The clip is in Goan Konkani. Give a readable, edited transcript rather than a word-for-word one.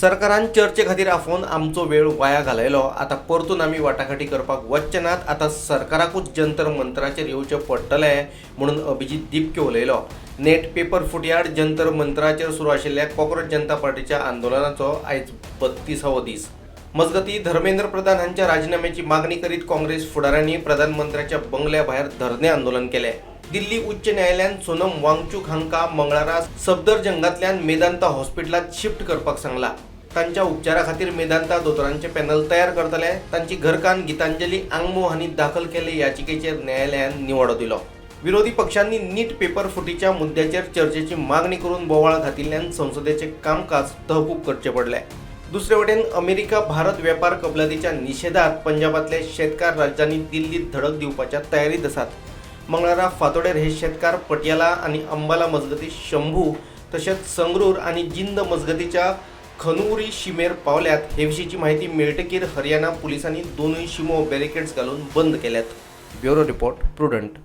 सरकारान चर्चे खातीर आफोवन आमचो वेळ वाया घालयलो. आतां परतून आमी वाटाघाटी करपाक वचचे नात. आतां सरकाराकूच जंतर मंतराचेर येवचें पडटलें म्हणून अभिजीत दिपके उलयलो. नेट पेपर फुटयाड जंतर मंतराचेर सुरू आशिल्ल्या कॉक्रोच जनता पार्टीच्या आंदोलनाचो आयज 32वो दीस. मजगतीं, धर्मेंद्र प्रधान हांच्या राजिनाम्याची मागणी करीत काँग्रेस फुडाऱ्यांनी प्रधानमंत्र्याच्या बंगल्या भायर धरणे आंदोलन केलें. दिल्ली उच्च न्यायालयान सोनम वांगचूक हांकां मंगळारा सफदरजंगांतल्यान मेदांता हॉस्पिटलांत शिफ्ट करपाक सांगला. तांच्या उपचारा खातीर मेदांता दोतोरांचे पॅनल तयार करतले. तांची घरकान्न गितांजली आंगमो हांणी दाखल केल्ले याचिकेचेर न्यायालयान निवाडो दिलो. विरोधी पक्षांनी नीट पेपर फुटीच्या मुद्द्याचेर चर्चेची मागणी करून बोवाळ घातिल्ल्यान संसदेचे कामकाज तहकूब करचें पडलें. दुसरे वटेन अमेरिका भारत वेपार कबलातीच्या निशेधात पंजाबातले शेतकार राजधानी दिल्लीत धडक दिवपाच्या तयारीत आसात. मंगळारा फांतोडेर हे शेतकार पटियाला आनी अंबाला मजगती शंभू तशेंच संगरूर आनी जिंद मजगतीच्या खनूरी शिमेर पावल्यात. हे विशींची माहिती मेळटकीर हरियाणा पुलिसांनी दोनूय शिमो बॅरिकेड्स घालून बंद केल्यात. Bureau report, prudent.